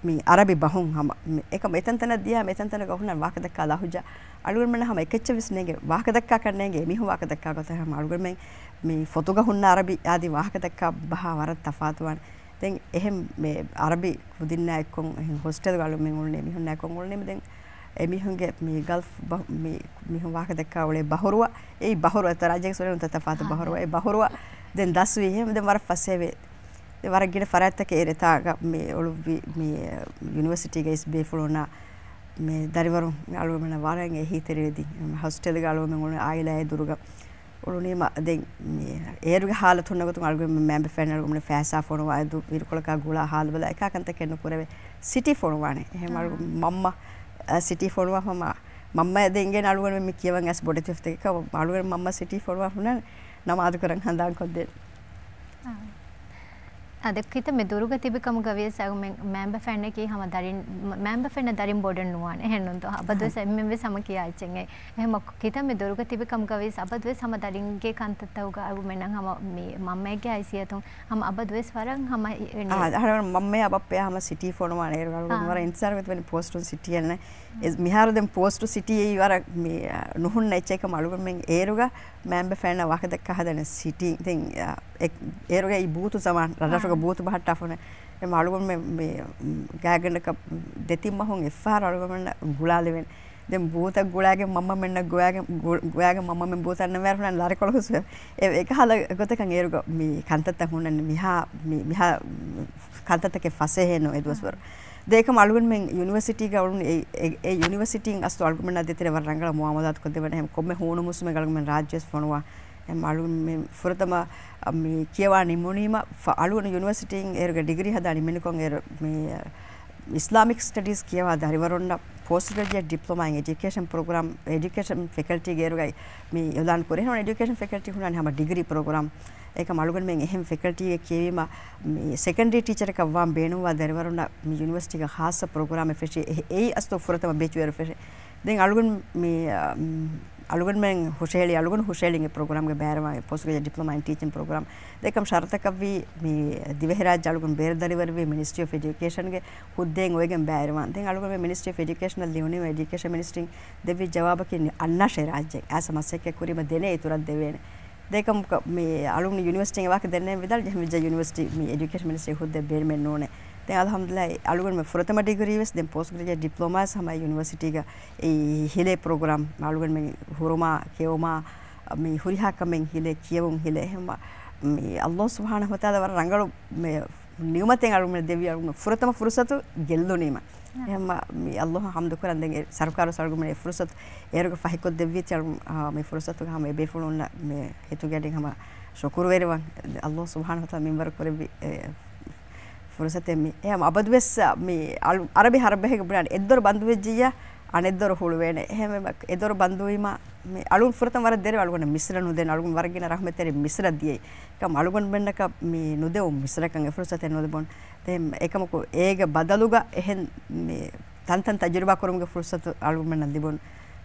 މި އަރަބި ބަހުން ހަމަ. މި އެކަމް އެތަންތަނަށް ދިޔާމަ އެތަންތަނުގަ ހުންނަ ވާހަކަ ދައްކާ ލަހުޖާ އަޅުގަނޑުމެންނަށް ހަމަ އެކެއްޗެއް ވެސް ނޭނގެ ވާހަކަ ދައްކާކަށް ނޭނގެ އެމީހުން ވާހަކަ ދައްކާ ގޮތަށް ހަމަ އަޅުގަނޑުމެން މި ފޮތުގަ ހުންނަ އަރަބި އާދި ވާހަކަ ދައްކާ ބަހާ ވަރަށް ތަފާތުވާނެ. ދެން އެހެން މި އަރަބި ކުދިންނާ އެއްކޮށް އެހެން ހޮސްޓެލްގަ އަޅުމެން އުޅުނީ މީހުންނާ އެއްކޮށް އުޅުނީމަ ދެން އެމީހުންގެ މި ގަލްފް ބަހު-، މި މީހުން ވާހަކަ ދައްކާ އުޅޭ ބަހުރުވަ، އެއީ ބަހުރުވަ އެތައް ރާއްޖޭގެ ސުރެން ތަފާތު ބަހުރުވަ. އެ ބަހުރުވަ ދެން ދަސްވީ އެހެން ދެން ވަރަށް ފަސޭވެ. ދެން ވަރަށް ގިނަ ފަރާތްތަކެއް އެރެތާގަ މި އުޅުއްވި މި ޔުނިވަރސިޓީގައި އިސް ބޭފުޅުންނާ މި ދަރިވަރުން އަޅުގަނޑުމެންނަށް ވަރަށް އެހީތެރިވެދި. ހޮސްޓެލްގަ އަޅުގަނޑުމެން އުޅުނީ އާއިލާއެއް ދުރުގަ. އުޅުނީމަ ދެން މި އޭރުގެ ހާލަތު ހުންނަ ގޮތުން އަޅުގަނޑު މައިންބަފައިން އަޅުގަނޑު ފައިސާ ފޮނުވާ އެދު އިރުކޮޅަކާ ގުޅާ ހާލު ބަލާ އެކާ ކަންތަކެއް ނުކުރެވޭ. ސިޓީ ފޮނުވާނެ. އެހެން އަޅު މަންމަ، އަ، ސިޓީ ފޮނުވާ ހަމަ މަންމަ ދެން އިނގޭނެ އަޅުގަނޑު މި ކިޔަވަން އަސް ބޮޑެތި ފޮތެއް އަޅުގަނޑު މަންމަ ސިޓީ ފޮނުވާ ހުންނަން ނަމާދު ކުރަން ހަނދާން ކޮށްދޭން. އަދި ކިތައް މި ދުރުގަ ތިބި ކަމުގަ ވިޔަސް އަގުމެން މައިންބަފައިންނަކީ ހަމަ ދަރިން، މައިންބަފައިންނަށް ދަރިން ބޮޑެއް ނުވާނެ. އެހެން ނޫންތޯ؟ އަބަދުވެސް އެންމެން ވެސް ހަމަ ކިޔާ އެއްޗެއް. އެހެން ކިތައް މި ދުރުގަ ތިބި ކަމުގަ ވިޔަސް އަބަދުވެސް ހަމަ ދަރިންގެ ކަންތައްތަކުގަ އަގުމެންނަށް ހަމަ މި މަންމައެއްގެ ހައިސިއްޔަތުން ހަމަ އަބަދުވެސް ވަރަށް ހަމަ އެ، އެ، އާ، އަހަރެން މަންމަޔާ ބައްޕަޔާ ހަމަ ސިޓީ ފޮނުވާނެ. އޭރު އަޅުގަނޑު ވަރަށް އިންތިޒާރު ގޮތުން ޕޯސްޓުން ސިޓީ އަންނަ. މިހާރު ދެން ޕޯސްޓު ސިޓީ އެއީ ވަރަށް މި، އަ، ނުހުންނަ އެއްޗެއް ކަމަށް އަޅުގަނޑުމެން އޭރުގަ މައިންބަފައިންނަށް ވާހަކަ ދައްކާ ހަދަނީ ސިޓީ. ދެން، އަ، އެ، އޭރުގައި ބޫތު ޒަމާން، ރަށްރަށުގަ ބޫތު ބަހައްޓާފަ ހުންނަ. އެމަ އަޅުގަނޑުމެން މި، މި، ގާތްގަނޑަކަށް ދެތިން މަހުން އެއްފަހަރު އަޅުގަނޑުމެންނަށް ގުޅާލެވެން. ދެން ބޫތަށް ގުޅާގެން މަންމަމެންނަށް ގޮވާގެން، ގު-، ގޮވާގެން މަންމަމެން ބޫތަށް އަންނަ މޭރުނަން ލަރިކޮޅު ހުސްވެ. އެ، އެކަހަލަ ގޮތަކަށް އޭރުގަ މި ކަންތައްތައް ހުންނަން މިހާ، މި، މިހާ ކަންތައްތަކެއް ފަސޭހައެއް ނޫން އެދުވަސްވަރު. ދޭކަމަ އަޅުގަނޑުމެން ޔުނިވަރސިޓީގަ އުޅުނު އެ، އެ، އެ ޔުނިވަރސިޓީން އަސްލު އަޅުގަނޑުމެންނާ ދޭތެރޭ ވަރަށް ރަނގަޅަށް މުއާމަލާތު ކޮށްދެވޭނެ. އެހެން ކޮންމެ ހޫނު މުސުމެއް އަޅުގަނޑުމެން ރާއްޖެވެސް ފޮނުވާ. އެ އަޅުގަނޑުމެން ފުރަތަމަ މި ކިޔަވާ ނިމުނީމަ ފަ-، އަޅުގަނޑު ޔުނިވަރސިޓީން އޭރުގެ ޑިގްރީ ހަދާ ނިމެނިކޮށް އޭރު މި، އަ، އިސްލާމިކް ސްޓަޑީޒް ކިޔަވާ ދަރިވަރުންނަށް ޕޯސްޓް ގްރެޖުއޭޓް ޑިޕްލޮމާ އިން އެޖުކޭޝަން ޕްރޮގްރާމް، އެޖުކޭޝަން ފެކަލްޓީގެ އޭރުގައި މި އިޢުލާން ކުރޭ. އެހެން އެޖުކޭޝަން ފެކަލްޓީ ހުންނާނެ ހަމަ ޑިގްރީ ޕްރޮގްރާމް. އެކަމް އަޅުގަނޑުމެން އެހެން ފެކަލްޓީއެއް ކިޔެވީމަ، މި ސެކަންޑްރީ ޓީޗަރަކަށް ވާން ބޭނުންވާ ދަރިވަރުންނަށް މި ޔުނިވަރސިޓީގަ ޚާއްޞަ ޕްރޮގްރާމެއް ފެށި، އެ-، އެއީ އަސްލު ފުރަތަމަ ބެޗުވެރު ފެށި. ދެން އަޅުގަނޑު މި، އަ، މް، އަޅުގަނޑުމެން ހުށަހެޅި، އަޅުގަނޑު ހުށަހެޅިން އެ ޕްރޮގްރާމްގެ ބައިވެރިވާން ޕޯސްޓް ގްރެޖުއޭޓް ޑިޕްލޮމާ އިން ޓީޗިން ޕްރޮގްރާމް. އެކަމަކު ޝަރުތަކަށްވީ މި ދިވެހިރާއްޖެ އަޅުގަނޑު ބޭރުދަރިވަރުވީ މިނިސްޓްރީ އޮފް އެޑިއުކޭޝަންގެ ހުއްދައިން އޮވެގެން ބައިވެރިވާން. ދެން އަޅުގަނޑުމެން މިނިސްޓްރީ އޮފް އެޑިއުކޭޝަނަށް ލިޔުނީމަ އެޑިއުކޭޝަން މިނިސްޓްރީން ދެއްވި ޖަވާބަކީ ނި-، އަންނާށޭ ރާއްޖެ އައިސް މަސައްކަތް ކުރީމަ ދެނޭ އިތުރަށް ދެވޭނެ. ދެކަމަކު މި އަޅުގަނޑު ޔުނިވަރސިޓީން އެވާކަށް ދެންނެވިދާޅު ޖެހެން ވެއްޖެ ޔުނިވަރސިޓީ މި އެޑިއުކޭޝަން މިނިސްޓްރީ ހުއްދަ ބޭނުމެއް ނޫނޭ. ދެން އަލްހަމްދުލިއްލާހް އަޅުގަނޑުމެ ފުރަތަމަ ޑިގްރީ ވެސް ދެން ޕޯސްޓް ގްރެޖުއޭޓް ޑިޕްލޮމާސް ހަމަ ޔުނިވަރސިޓީގަ އެ ހިލޭ ޕްރޮގްރާމް އަޅުގަނޑުމެން ހުރުމާ ކެއުމާ މި ހުރިހާ ކަމެއް ހިލޭ ކިޔެވުން ހިލޭ އެހެން މި އައްލާހު ސުބްޙާނަހު ވަތަޢާލާ ވަރަށް ރަނގަޅު މި ނިޢުމަތެއް އަޅުގަނޑު ދެއްވި އަޅުގަނޑު ފުރަތަމަ ފުރުޞަތު ގެއްލުނީމަ. އެހެން މި އައްލާހަށް ޙަމްދު ކުރަން ދެން އެ ސަރުކާރު އަޅުގަނޑުމެން އެ ފުރުޞަތު އޭރުގަ ފަހިކޮށްދެއްވީތީ އަޅު-، މި ފުރުޞަތުގަ ހަމަ އެބޭފުޅުންނަށް މި ހިތުގެ އަޑިން ހަމަ ޝުކުރުވެރިވަން. އައްލާހު ސުބްޙާނަހު ވަތަޢާލާ މިންވަރު ކުރެއްވި އެ ފުރުޞަތެއް މި. އެހެން އަބަދުވެސް މި އަޅު-، އަރަބި ހަރަބަހެއްގެ ބުނާނެ އެއްދޮރު ބަންދުވެއްޖިއްޔާ އަނެއްދޮރު ހުޅުވޭނެ. އެހެންވީމަ އެދޮރު ބަންދުވީމަ މި އަޅުން ފުރަތަމަ ވަރަށް ދެރަވެ އަޅުގަނޑަށް މިސްރަ ނުދޭން. އަޅުގަނޑު ވަރަށް ގިނަ ރަޙްމަތްތެރި މިސްރަ ދިޔައީ. އެކަމް އަޅުގަނޑުމެންނަކަށް މި ނުދެވުން މިސްރަކަށް އެ ފުރުޞަތެއް ނުލިބުން. ދެން އެކަމަކު އޭގެ ބަދަލުގަ އެހެން މި ތަންތަން ތަޖުރިބާ ކުރުމުގެ ފުރުޞަތު އަޅުގަނޑުމެންނަށް ލިބުނު.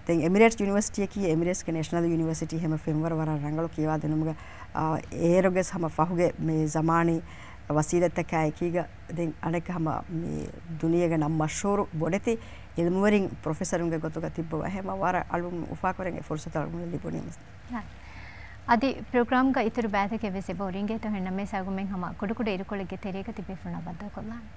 ދެން އެމިރޭޓްސް ޔުނިވަރސިޓީއަކީ އެމިރޭޓްސްގެ ނޭޝަނަލް ޔުނިވަރސިޓީ ހަމަ ފެންވަރު ވަރަށް ރަނގަޅު ކިޔަވާދިނުމުގަ، އާ، އޭރުގެ ހަމަ ފަހުގެ މި ޒަމާނީ ވަސީލަތްތަކާ އެކީގަ ދެން އަނެއްކާ ހަމަ މި ދުނިޔޭގެ ނަން މަޝްހޫރު ބޮޑެތި އިލްމުވެރިން ޕްރޮފެސަރުންގެ ގޮތުގަ ތިއްބަވާ ހަމަ ވަރަށް އަޅުން އުފާކުރަން އެ ފުރުޞަތު އަޅުގަނޑަށް ލިބުނީމަ. އަދި ޕްރޮގްރާމްގަ އިތުރު ބައިތަކެއް ވެސް އެބަހުރި އިނގޭތޯ އެހެންނަމަވެސް އަޅުގަނޑުމެން ހަމަ ކުޑަކުޑަ އިރުކޮޅެއްގެ ތެރޭގަ ތިބޭފުޅުންނާ ބައްދަލުކޮށްލާނަން.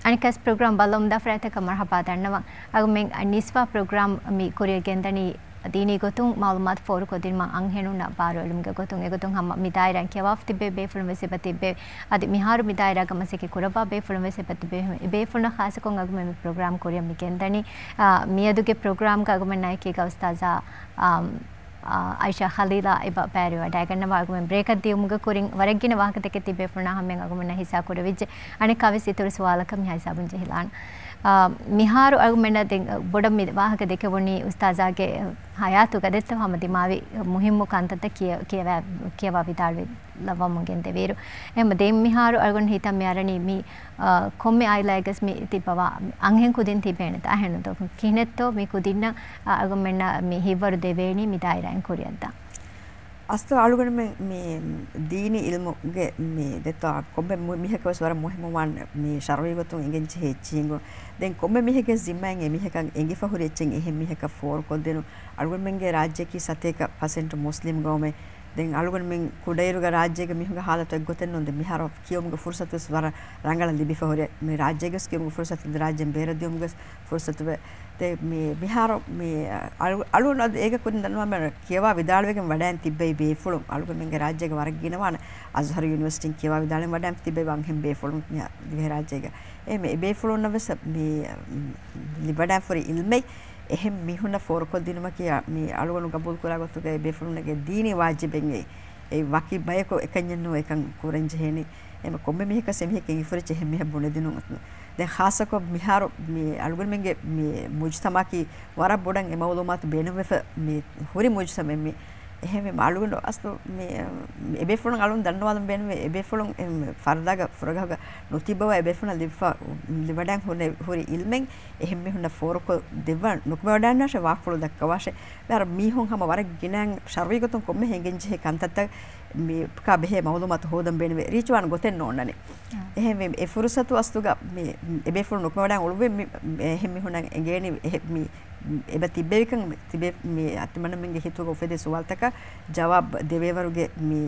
އަނެއްކާވެސް ޕްރޮގްރާމް ބައްލަވަމުންދާ ފަރާތްތަކަށް މަރުޙަބާ ދަންނަވަން. އަޅުގަނޑުމެން ނިސްވާ ޕްރޮގްރާމް މި ކުރިއަށް ގެންދަނީ ދީނީ ގޮތުން މަޢުލޫމާތު ފޯރުކޮށްދިނުމަށް އަންހެނުންނަށް ބާރުއެޅުމުގެ ގޮތުން. އެގޮތުން ހަމަ މި ދާއިރާއިން ކިޔަވާފަ ތިއްބެވި ބޭފުޅުން ވެސް އެބަ ތިއްބެވި. އަދި މިހާރު މި ދާއިރާގަ މަސައްކަތް ކުރައްވާ ބޭފުޅުން ވެސް އެބަ ތިއްބެވި. އެ ބޭފުޅުންނާ ޚާއްޞަކޮށް އަޅުގަނޑުމެން މި ޕްރޮގްރާމް ކުރިއަށް މި ގެންދަނީ. އާ، މިއަދުގެ ޕްރޮގްރާމްގަ އަޅުގަނޑުމެންނާ އެކީގަ އުސްތާޛާ، އާ، އާ، އައިޝާ ޚަލީލާ އެބަ ބައިވެރިވަޑައިގަންނަވާ. އަޅުގަނޑުމެން ބްރޭކަށް ދިޔުމުގެ ކުރިން ވަރަށް ގިނަ ވާހަކަތަކެއް ތިބޭފުޅުންނާ ހަމައިން އަޅުގަނޑުމެންނަށް ހިއްސާ ކުރެވިއްޖެ. އަނެއްކާވެސް އިތުރު ސުވާލަކަށް މިހާ ހިސާބުން ޖެހިލާނަން. އާ، މިހާރު އަޅުގަނޑުމެންނަށް ދެން ބޮޑަށް މި ވާހަކަ ދެކެވުނީ އުސްތާޛާގެ ހަޔާތުގަ ދެއްތޯ ހަމަ ދިމާވި މުހިއްމު ކަންތައްތައް ކިޔަ-، ކިޔަވާ-، ކިޔަވާ ވިދާޅުވި ލައްވަމުން ގެންދެވިއިރު. އެހެން ދެން މިހާރު އަޅުގަނޑު ހިތަށް މި އަރަނީ މި، އާ، ކޮންމެ އާއިލާއެއްގަސް މި ތިއްބަވާ އަންހެން ކުދިން ތިބޭނެތަ؟ އަހެންނުތޯ؟ ކިހިނެއްތޯ މި ކުދިންނަށް، އާ، އަޅުގަނޑުމެންނަށް މި ހިތްވަރު ދެވޭނީ މި ދާއިރާއިން ކުރިއަށްދާން؟ އަސްލު އަޅުގަނޑުމެން މި ދީނީ އިލްމުގެ މި ދެއްތޯ ކޮންމެ މު-، މީހަކަށް ވެސް ވަރަށް މުހިއްމުވާން މި ޝަރުޢީ ގޮތުން އެނގެން ޖެހޭ އެއްޗެއް އިނގުން. ދެން ކޮންމެ މީހެއްގެ ޒިންމާއިން އެ މީހަކަށް އެނގިފަ ހުރި އެއްޗެއް އެހެން މީހަކަށް ފޯރުކޮށްދިނުން. އަޅުގަނޑުމެންގެ ރާއްޖެއަކީ ސަތޭކަ ޕަސެންޓް މުސްލިމް ގައުމެއް. ދެން އަޅުގަނޑުމެން ކުޑައިރުގަ ރާއްޖޭގެ މީހުންގެ ހާލަތު އެއްގޮތެއް ނޫން. ދެން މިހާރު ކިޔުމުގެ ފުރުޞަތު ވެސް ވަރަށް ރަނގަޅަށް ލިބިފަ ހުރި. މި ރާއްޖޭގެ ވެސް ކިޔުމުގެ ފުރުޞަތު، ރާއްޖޭން ބޭރަށް ދިޔުމުގެ ފުރުޞަތު ވެ. ދެން މި މިހާރު މި އަޅު-، އަޅުގަނޑު އަދި އޭގެ ކުރިން ދަންނަވާ މި ކިޔަވާ ވިދާޅުވެގެން ވަޑައިން ތިއްބެވި ބޭފުޅުން އަޅުގަނޑުމެންގެ ރާއްޖޭގެ ވަރަށް ގިނަވާނެ. އަޒްހަރު ޔުނިވަރސިޓީން ކިޔަވާ ވިދާޅުވެގެން ވަޑައިން ތިއްބެވި އަންހެން ބޭފުޅުން މި ދިވެހިރާއްޖޭގަ. އެ މި އެ ބޭފުޅުންނަށް ވެސް މި ލިބިވަޑައިން ފުރި އިލްމެއް އެހެން މީހުންނަށް ފޯރުކޮށްދިނުމަކީ، މި އަޅުގަނޑު ގަބޫލުކުރާ ގޮތުގައި އެ ބޭފުޅުންނަށް ދީނީ ވާޖިބެއް. އެ ވަކި ބަޔަކު އެކަންޏެއް ނޫން އެކަން ކުރަން ޖެހޭނީ. އެމަ ކޮންމެ މީހަކަށް އެމީހަކަށް އެނގިފަ ހުރި އެއްޗެއް އެހެން މީހަށް ބުނެދިނުން. ދެން ޚާއްޞަކޮށް މިހާރު މި އަޅުގަނޑުމެންގެ މި މުޖްތަމަޢަކީ ވަރަށް ބޮޑަށް އެ މަޢުލޫމާތު ބޭނުންވެފަ މި ހުރި މުޖްތަމަޢެއް މި. އެހެންވީމަ އަޅުގަނޑު އަސްލު މި، މި އެބޭފުޅުން އަޅުން ދަންނަވާލަން ބޭނުންވޭ، އެބޭފުޅުން އެ ފަރުދާގަ ފުރަގަހުގަ ނުތިއްބަވާ އެބޭފުޅުން ލިބިފަ، ލިބިވަޑައިން ހުރި، ހުރި އިލްމެއް އެހެން މީހުންނަށް ފޯރުކޮށް ދެއްވަން ނުކުމެވަޑައިންނާށޭ ވާހަކަފުޅު ދައްކަވާށޭ. މިހާރު މީހުން ހަމަ ވަރަށް ގިނައިން ޝަރުޢީ ގޮތުން ކޮންމެ އެނގެން ޖެހޭ ކަންތައްތައް މި ކާ ބެހޭ މަޢުލޫމާތު ހޯދަން ބޭނުންވޭ. ރީޗުވާން ގޮތެއް ނޯންނަނީ. އާ. އެހެންވެ، އެ ފުރުޞަތު އަސްލުގަ މި، އެބޭފުޅުން ނުކުމެވަޑައިން އުޅުއްވި މި، އެހެން މީހުންނަށް އެނގޭނީ އެ، މި، އެބަ ތިއްބެވިކަން ތިބޭ، މި ތިމަންނަމެންގެ ހިތުގަ އުފެދޭ ސުވާލުތަކަށް ޖަވާބު ދެވޭވަރުގެ މި،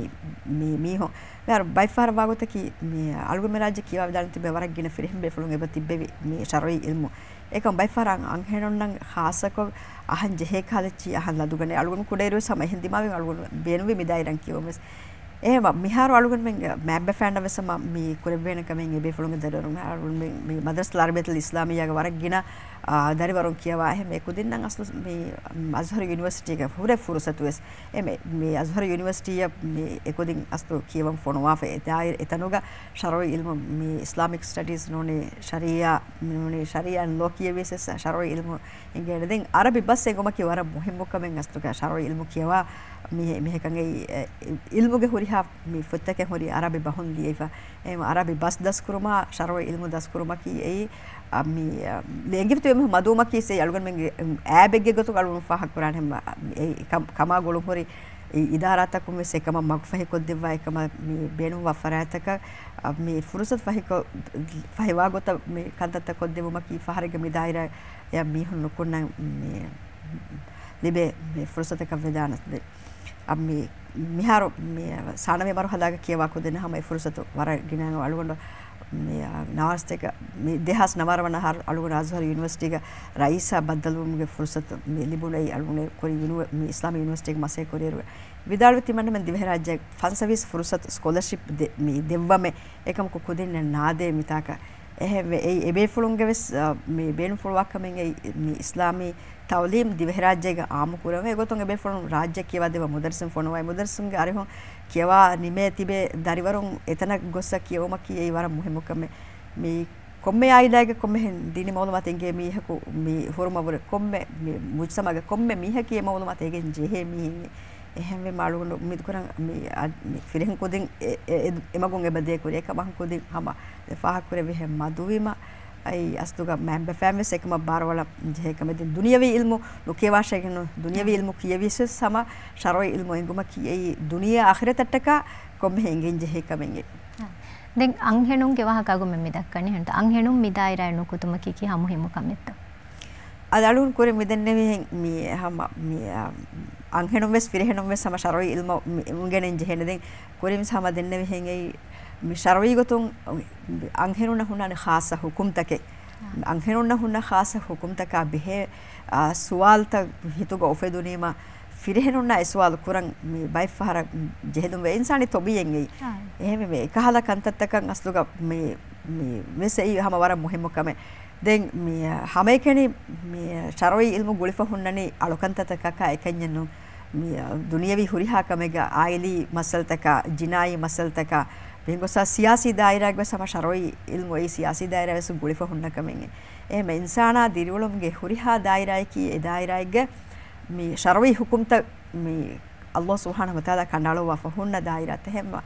މި މީހުން. މިހާރު ބައެއްފަހަރަށް ވާގޮތަކީ މި އަޅުގަނޑުމެން ރާއްޖެ ކިޔަވާ ވިދާޅުވެ ތިބޭ ވަރަށް ގިނަ ފިރިހެން ބޭފުޅުން އެބަ ތިއްބެވި މި ޝަރުޢީ އިލްމު. އެކަމް ބައެއްފަހަރަށް އަންހެނުންނަށް ޚާއްޞަކޮށް އަހަން ޖެހޭ ކަހަލަ އެއްޗެއް އަހަން ލަދުގަނެ. އަޅުގަނޑު ކުޑައިރުވެސް ހަމަ އެހެން ދިމާވި އަޅުގަނޑު ބޭނުންވީ މި ދާއިރާއިން ކިޔެވުން ވެސް. އެހެންވެ، މިހާރު އަޅުގަނޑުމެން މާތްބަފައިންނަށް ވެސް ހަމަ މި ކުރެއްވޭނެ ކަމެއް އެބޭފުޅުންގެ ދަރިވަރުން އަޅުގަނޑު މި، މި މަދްރަސަތުލް އަރަބިއްޔަތުލް އިސްލާމިއްޔާގެ ވަރަށް ގިނަ، އާ، ދަރިވަރުން ކިޔަވާ އެހެން އެކުދިންނަށް އަސްލު މި އަޒްހަރު ޔުނިވަރސިޓީގެ ހުރެ ފުރުސަތު ވެސް އެ މި، މި އަޒްހަރު ޔުނިވަރސިޓީއަށް މި އެކުދިން އަސްލު ކިޔަވަން ފޮނުވާފަ އެ ދާއިރު އެތަނުގަ ޝަރުޢީ އިލްމު މި އިސްލާމިކް ސްޓަޑީޒް ނޫނީ ޝަރީޢާ، ނޫނީ ޝަރީޢާ އެންޑް ލޯ ކިޔެވިޔަސް ޝަރުޢީ އިލްމު އިނގޭނެ. ދެން އަރަބި ބަސް އެނގުމަކީ ވަރަށް މުހިއްމު ކަމެއް އަސްލުގަ ޝަރުޢީ އިލްމު ކިޔަވާ މި، މިހެކަން އެއީ، އެ، އިލްމުގެ ހުރިހާ މި ފޮތްތަކެއް ހުރި އަރަބި ބަހުން ލިޔެފަ. އެ އަރަބި ބަސް ދަސްކުރުމާ ޝަރުޢީ އިލްމު ދަސްކުރުމަކީ އެއީ، އަ، މި، އަ، އެނގިފަތި މަދުވުމަކީ ސެ އަޅުގަނޑުމެންގެ އަ، އާބެއްގެ ގޮތުން އަޅުގަނޑު ފާހަގަކުރާނެ ހަމަ، އެ ކަ، ކަމާ ގުޅުންހުރި އި، އިދާރާތަކުން ވެސް އެކަމަށް މަގުފަހިކޮށްދެއްވާ އެކަމަށް މި ބޭނުންވާ ފަރާތްތަކަށް، އަ، މި ފުރުސަތު ފަހިކޮ، ފަހިވާ ގޮތަށް މި ކަންތައްތައް ކޮށްދެއްވުމަކީ ފަހަރެއްގެ މި ދާއިރާ އެ މީހުން ނުކުންނަން މި ލިބޭ މި ފުރުސަތަކަށް ވެދާނެ. އަ، މި މިހާރު މި ސާނަވީ މަރުހަލާގަ ކިޔަވާ ކުދިން ހަމަ އެ ފުރުސަތު ވަރަށް ގިނަ އަޅުގަނޑު މި ނަވާރަސްތޭކަ މި ދެހާސް ނަވާރަ ވަނަ އަހަރު އަޅުގަނޑު އަޒްހަރު ޔުނިވަރސިޓީގެ ރައީސާ ބައްދަލުވުމުގެ ފުރުސަތު މި ލިބުނު. އެއީ އަޅުގަނޑު ކުރި ޔުނިވަ، މި އިސްލާމީ ޔުނިވަރސިޓީގެ މަސައްކަތް ކުރިއިރު ވިދާޅުވި ތިމަންނަމެން ދިވެހިރާއްޖެ ފަންސަވީސް ފުރުސަތު ސްކޮލަޝިޕް ދެ، މި ދެއްވަމެ އެކަމަކު ކުދިންނެއް ނާދޭ މިތާކަށް. އެހެންވެ، އެއީ އެބޭފުޅުންގެ ވެސް، އަ، މި ބޭނުންފުޅުވާ ކަމެއް އެއީ މި އިސްލާމީ ތައުލީމް ދިވެހިރާއްޖޭގަ އާއްމު ކުރަން. އެގޮތުން އެބޭފުޅުން ރާއްޖެ ކިޔަވާ ދެއްވާ މުދައްރިސުން ފޮނުވާ. މުދައްރިސުންގެ އަރިހުން ކިޔަވާ ނިމޭ ތިބޭ ދަރިވަރުން އެތަނަށް ގޮއްސަ ކިޔަވުމަކީ އެއީ ވަރަށް މުހިއްމު ކަމެއް. މި ކޮންމެ އާއިލާއެއްގެ ކޮންމެހެން ދީނީ މައުލޫމާތު އެނގޭ މީހަކު މި ހުރުމަށްވުރެ ކޮންމެ މި މުޖްތަމައުގެ ކޮންމެ މީހަކީ އެ މައުލޫމާތު އެނގެން ޖެހޭ މީހެއް. އެހެންވެ މާ އަޅުގަނޑު އުއްމީދު ކުރަން މި އަ، މި ފިރިހެން ކުދިން އެ، އެ، އެ، އެމަގުން އެބަ ދޭކުރި އެކަމަކު ކުދިން ހަމަ ފާހަގަކުރެއްވިހެން މަދުވީމަ އައި އަސްލުގަ މައިންބަފައިން ވެސް އެކަމަށް ބާރުއަޅަން ޖެހޭ ކަމެއް. ދެން ދުނިޔަވީ އިލްމު ނުކިޔަވާށޭގެން ނޫން. ދުނިޔަވީ އިލްމު ކިޔެވިޔަސް ވެސް ހަމަ ޝަރުޢީ އިލްމު އެނގުމަކީ އެއީ ދުނިޔެ އާޚިރަތަށްޓަކާ ކޮންމެހެން އެނގެން ޖެހޭ ކަމެއް. ދެން އަންހެނުންގެ ވާހަކަ އަގުމެން މި ދައްކަނީ ހެންތަ؟ އަންހެނުން މި ދާއިރާއަށް ނުކުތުމަކީ ކިހާ މުހިއްމު ކަމެއްތޯ؟ އަދި އަޅުން ކުރިން މި ދެންނެވިހެން މި ހަމަ މި، އަ، އަންހެނުން ވެސް ފިރިހެނުން ވެސް ހަމަ ޝަރުޢީ އިލްމު މި އުނގެނެން ޖެހޭނެ. ދެން ކުރިން ހަމަ ދެންނެވިހެން އެއީ މި ޝަރުޢީ ގޮތުން އަންހެނުންނަށް ހުންނާނެ ޚާއްޞަ ހުކުމްތަކެއް. އަންހެނުންނަށް ހުންނަ ޚާއްޞަ ހުކުމްތަކާ ބެހޭ، އާ، ސުވާލުތައް ހިތުގަ އުފެދުނީމަ، ފިރިހެނުންނާ އެ ސުވާލު ކުރަން މި ބައެއްފަހަރަށް ޖެހެލުންވޭ. އިންސާނީ ތޮބީއެއް އެއީ. އާ. އެހެންވެ، އެކަހަލަ ކަންތައްތަކަށް އަސްލުގަ މި، މި ވެސް އެއީ ހަމަ ވަރަށް މުހިއްމު ކަމެއް. ދެން މި ހަމައެކަނި މި ޝަރުޢީ އިލްމު ގުޅިފަ ހުންނަނީ އަޅުކަންތައްތަކަކާ އެކަންޏެއް ނޫން. މި ދުނިޔަވީ ހުރިހާ ކަމެއްގަ އާއިލީ މައްސަލަތަކާ، ޖިނާއީ މައްސަލަތަކާ، ބިންގޮސް ސިޔާސީ ދާއިރާގެ ވެސް ހަމަ ޝަރުޢީ އިލްމު އެއީ ސިޔާސީ ދާއިރާ ވެސް ގުޅިފަ ހުންނަ ކަމެއް. އެހެން އިންސާނާ ދިރިއުޅުމުގެ ހުރިހާ ދާއިރާއަކީ އެ ދާއިރާއެއްގެ މި ޝަރުޢީ ހުކުމްތައް މި އައްލާހު ސުބްޙާނަހު ވަތަޢާލާ ކަނޑައަޅުއްވާފަ ހުންނަ ދާއިރާތައް. އެހެންވެ،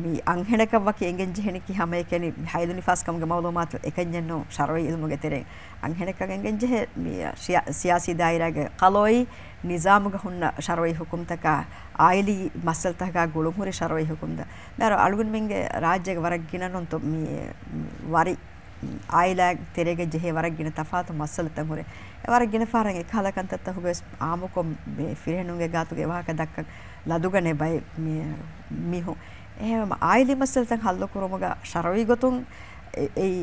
މި އަންހެނަކަށް ވަކި އެނގެން ޖެހެނީކީ ހަމައެކަނި ހައިލު ނިފާސް ކަމުގެ މައުލޫމާތު އެކަންޏެއް ނޫން ޝަރުޢީ އިލްމުގެ ތެރެއިން. އަންހެނަކަށް އެނގެން ޖެހޭ މި ޝިޔާ، ސިޔާސީ ދާއިރާގެ ޤަޟާއީ ނިޒާމުގަ ހުންނަ ޝަރުޢީ ހުކުމްތަކާ، އާއިލީ މައްސަލަތަކާ ގުޅުންހުރި ޝަރުޢީ ހުކުމްތައް. މިހާރު އަޅުގަނޑުމެންގެ ރާއްޖޭގަ ވަރަށް ގިނަ ނޫންތޯ މި ވަރި އާއިލާ ތެރޭގަ ޖެހޭ ވަރަށް ގިނަ ތަފާތު މައްސަލަތައް ހުރޭ. އެ ވަރަށް ގިނަ ފަހަރަށް އެކަހަލަ ކަންތައްތައް ހުގަވެސް އާއްމުކޮށް މި ފިރިހެނުންގެ ގާތުގެ ވާހަކަ ދައްކަން ލަދުގަނޭ ބައެއް މި، މީހުން. އެހެންވީމަ އާއިލީ މައްސަލަތައް ހައްލުކުރުމުގަ ޝަރުޢީ ގޮތުން އެ، އެއީ،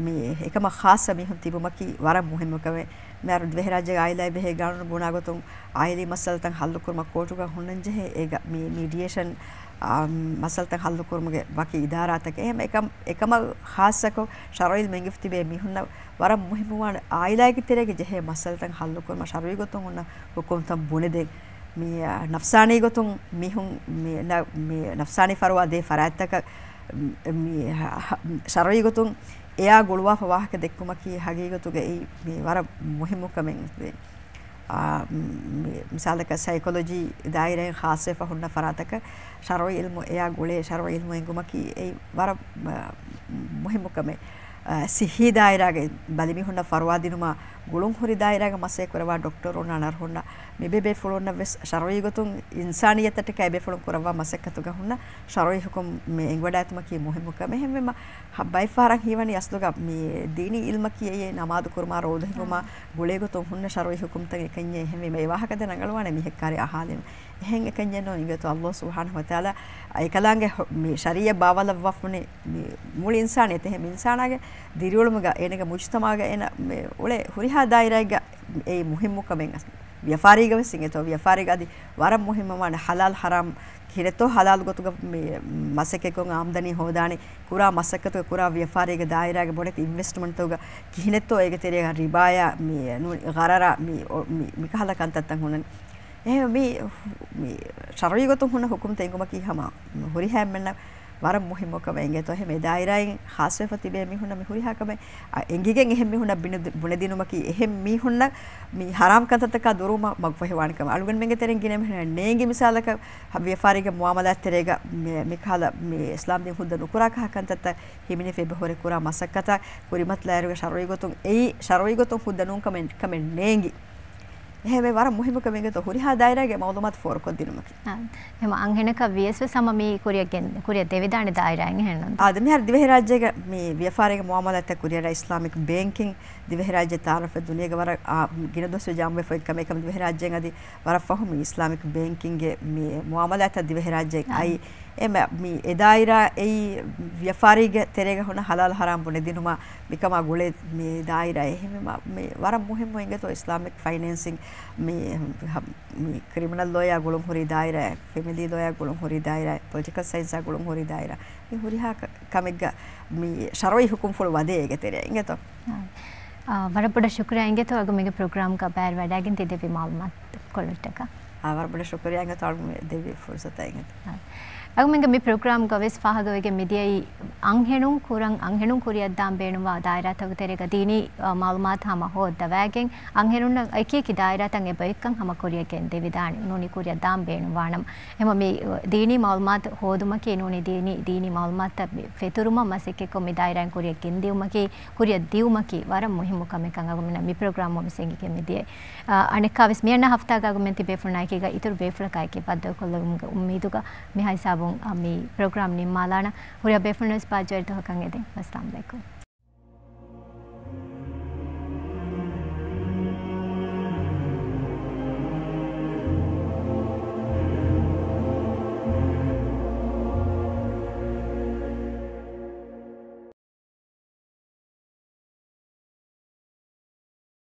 މި އެކަމަށް ޚާއްޞަ މީހުން ތިބުމަކީ ވަރަށް މުހިއްމު ކަމެއް. މިހާރު ދިވެހިރާއްޖޭގެ އާއިލާއިން ބެހޭ ގާނޫނު ބުނާ ގޮތުން އާއިލީ މައްސަލަތައް ހައްލުކުރުމަށް ކޯޓުގަ ހުންނަންޖެހޭ. އޭގަ މި މީޑިއޭޝަން، އާ، މައްސަލަތައް ހައްލުކުރުމުގެ ވަކި އިދާރާތަކެއް. އެހެން އެކަމް، އެކަމަށް ޚާއްޞަކޮށް ޝަރުޢީ އިލްމު އެނގިފަ ތިބޭ މީހުންނަށް ވަރަށް މުހިއްމުވާނެ އާއިލާގެ ތެރޭގަ ޖެހޭ މައްސަލަތައް ހައްލުކުރުމަށް ޝަރުޢީ ގޮތުން ހުންނަ ހުކުމްތައް ބުނެދޭން. މި، އާ، ނަފްސާނީ ގޮތުން މީހުން މި، ނަ، މި ނަފްސާނީ ފަރުވާ ދޭ ފަރާތްތަކަށް މި، ހަ، ހަ، ޝަރުޢީ ގޮތުން އެއާ ގުޅުވާފަ ވާހަކަ ދެއްކުމަކީ ހަގީގަތުގައި މި ވަރަށް މުހިއްމު ކަމެއް ވޭ. އާ، މި، މިސާލަކަށް ސައިކޮލޮޖީ ދާއިރާއިން ޚާއްޞަވެފަ ހުންނަ ފަރާތަކަށް ޝަރުޢީ އިލްމު އެއާ ގުޅޭ، ޝަރުޢީ އިލްމު އެނގުމަކީ އެއީ ވަރަށް، އާ، މުހިއްމު ކަމެއް. އާ، ޞިއްޙީ ދާއިރާގެ ބަލިމީހުންނަށް ފަރުވާ ދިނުމާ ގުޅުންހުރި ދާއިރާގެ މަސައްކަތް ކުރައްވާ ޑޮކްޓަރުންނާ ނަރުހުންނާ މި ބޭބޭފުޅުންނަށް ވެސް ޝަރުޢީ ގޮތުން އިންސާނިއްޔަތަށްޓަކާ އެބޭފުޅުން ކުރައްވާ މަސައްކަތުގަ ހުންނަ ޝަރުޢީ ހުކުމް މި އެނގިވަޑައިގަތުމަކީ މުހިއްމު ކަމެއް. އެހެންވީމަ، ހަ، ބައެއް ފަހަރަށް ހީވަނީ އަސްލުގަ މި ދީނީ އިލްމަކީ އެއީ ނަމާދު ކުރުމާ، ރޯދަ ހިފުމާ ގުޅޭ ގޮތުން ހުންނަ ޝަރުޢީ ހުކުމްތައް އެކަންޏެއް. އެހެންވީމަ، އެ ވާހަކަ ދެން ރަނގަޅުވާނެ މިހެއް ކާރި އަހާލީމަ. އެހެން އެކަންޏެއް ނޫން. އިނގޭތޯ އައްލާހު ސުބްޙާނަހު ވަތަޢާލާ އެކަލާނގެ ހު، މި ޝަރީޢަތް ބާވާލައްވާފަވަނީ މި މުޅި އިންސާނިއްޔަތަށް. އެހެން އިންސާނާގެ ދިރިއުޅުމުގަ އޭނަގެ މުޖުތަމަޢުގަ އޭނަ މި އުޅޭ ހުރިހާ ދާއިރާއެއްގަ އެއީ މުހިއްމު ކަމެއް އަސް. ވިޔަފާރީގަ ވެސް އިނގޭތޯ، ވިޔަފާރީގަ އަދި ވަރަށް މުހިއްމު ވާނެ ހަލާލް ހަރާމް ކިހިނެއްތޯ ހަލާލް ގޮތުގަ މި މަސައްކަތްކޮށް އާމްދަނީ ހޯދާނީ، ކުރާ މަސައްކަތުގެ ކުރާ ވިޔަފާރީގެ ދާއިރާގެ ބޮޑެތި އިންވެސްޓްމަންޓްތަކުގަ ކިހިނެއްތޯ އޭގެ ތެރޭގަ ރިބާޔާ މި ނޫނީ ޣަރަރާ މި އޮ-، މި، މިކަހަލަ ކަންތައްތައް ހުންނަނީ. އެހެން މި، މި ޝަރުޢީ ގޮތުން ހުންނަ ހުކުމްތައް އެނގުމަކީ ހަމަ ހުރިހާ އެންމެންނަށް ވަރަށް މުހިއްމު ކަމެއް އިނގޭތޯ. އެހެން އެ ދާއިރާއިން ޚާއްޞަވެފަ ތިބޭ މީހުންނަށް މި ހުރިހާ ކަމެއް، އަ، އެނގިގެން އެހެން މީހުންނަށް ބުނެދި-، ބުނެދިނުމަކީ އެހެން މީހުންނަށް މި ހަރާމް ކަންތައްތަކާ ދުރުވުމަށް މަގުފަހިވާނެ ކަމެއް. އަޅުގަނޑުމެންގެ ތެރެއިން ގިނަ މީހުންނަށް ނޭނގި މިސާލަކަށް ވިޔަފާރީގެ މުއާމަލާތް ތެރޭގަ މި، މިކަހަލަ މި އިސްލާމްދީން ހުއްދަ ނުކުރާ ކަހަލަ ކަންތައްތައް ހިމެނިފަ އެބަހުރި ކުރާ މަސައްކަތަށް ކުރިމަތިލާއިރުގެ ޝަރުޢީ ގޮތުން އެއީ، ޝަރުޢީ ގޮތުން ހުއްދަ ނޫން ކަމެއް، ކަމެއް ނޭނގި. އެހެންވެ ވަރަށް މުހިއްމު ކަމެއް އިނގޭތޯ ހުރިހާ ދާއިރާގެ މައުލޫމާތު ފޯރުކޮށްދިނުމަކީ. އާ، އެހެން އަންހެނަކަށް ވިޔަސް ވެސް ހަމަ މި ކުރިއަށް ގެން-، ކުރިއަށް ދެވިދާނެ ދާއިރާއެއް އެހެންނުން. އާ، ދެ މިހާރު ދިވެހިރާއްޖޭގަ މި ވިޔަފާރީގެ މުއާމަލާތްތައް ކުރިއަރާ އިސްލާމިކް ބޭންކިން ދިވެހިރާއްޖެ ތައާރަފް ދުނިޔޭގަ ވަރަށް، އާ، ގިނަ ދުވަސްވެ ޖަމްވެފަ ކަމެއް ކަމަށް ދިވެހިރާއްޖޭގަ އަދި ވަރަށް ފަހު މި އިސްލާމިކް ބޭންކިންގެ މި މުއާމަލާތްތައް ދިވެހިރާއްޖެ އައި. އެ މަ-، މި އެ ދާއިރާ އެއީ ވިޔަފާރީގެ ތެރޭގަ ހުންނަ ހަލާލް ހަރާމް ބުނެދިނުމާ މިކަމާ ގުޅޭ މި ދާއިރާ. އެހެންވީމަ މި ވަރަށް މުހިއްމު އިނގޭތޯ އިސްލާމިކް ފައިނޭންސިން މި ހަ-، މި ކްރިމިނަލް ލޯޔާ ގުޅުން ހުރި ދާއިރާ، ފެމިލީ ލޯޔާ ގުޅުން ހުރި ދާއިރާ، ޕޮލިޓިކަލް ސައިންސާ ގުޅުން ހުރި ދާއިރާ. މި ހުރިހާ ކަ-، ކަމެއްގަ މި ޝަރުޢީ ހުކުމްފުޅު ވަދޭ އޭގެ ތެރެއަށް އިނގޭތޯ. އާ، ވަރަށް ބޮޑަށް ޝުކުރިއްޔާ އިނގޭތޯ އަގު މީގެ ޕްރޮގްރާމްގަ ބައިވެރިވަޑައިގެން ތި ދެއްވި މައުލޫމާތު ކޮޅުތަކަށް. އާ، ވަރަށް ބޮޑަށް ޝުކުރިއްޔާ އިނގޭތޯ އަޅުގަނޑު ދެއްވި ފުރުސަތަށް އިނގޭތޯ. އާ. އަގު މީގެ މި ޕްރޮގްރާމްގަ ވެސް ފާހަގަވެގެން މިދިޔައީ އަންހެނުން ކުރަން، އަންހެނުން ކުރިއަށްދާން ބޭނުންވާ ދާއިރާތަކުގެ ތެރޭގަ ދީނީ، އާ، މައުލޫމާތު ހަމަ ހޯއްދަވައިގެން އަންހެނުންނަށް އެކިއެކި ދާއިރާތައް އެބައޮތްކަން ހަމަ ކުރިއަށް ގެން ދެވިދާނެ. ނޫނީ ކުރިއަށް ދާން ބޭނުންވާނަމަ. އެހެންވީމަ މި ދީނީ މައުލޫމާތު ހޯދުމަކީ ނޫނީ ދީނީ، ދީނީ މައުލޫމާތުތައް ފެތުރުމަށް މަސައްކަތްކޮށް މި ދާއިރާއިން ކުރިއަށް ގެންދިއުމަކީ، ކުރިއަށް ދިއުމަކީ ވަރަށް މުހިއްމު ކަމެއްކަން އަގުމެންނަށް މި ޕްރޮގްރާމް ވަމިސް އެނގިގެން މިދިޔައީ. އަ، އަނެއްކާވެސް މިއަންނަ ހަފްތާގަ އަގުމެން ތިބޭފުޅުންނާއެކީގަ އިތުރު ބޭފުޅަކާއެކީ ބައްދަލުކޮށްލެވުމުގެ އުއްމީދުގަ މިހާ ހިސާބުން، އަ، މި ޕްރޮގްރާމް ނިންމާލާނަން. ހުރިހާ ބޭފުޅުންވެސް ބާއްޖަވެރި ދުވަހަކަށް އެދެން. ވައްސަލާމް ޢަލައިކުމް.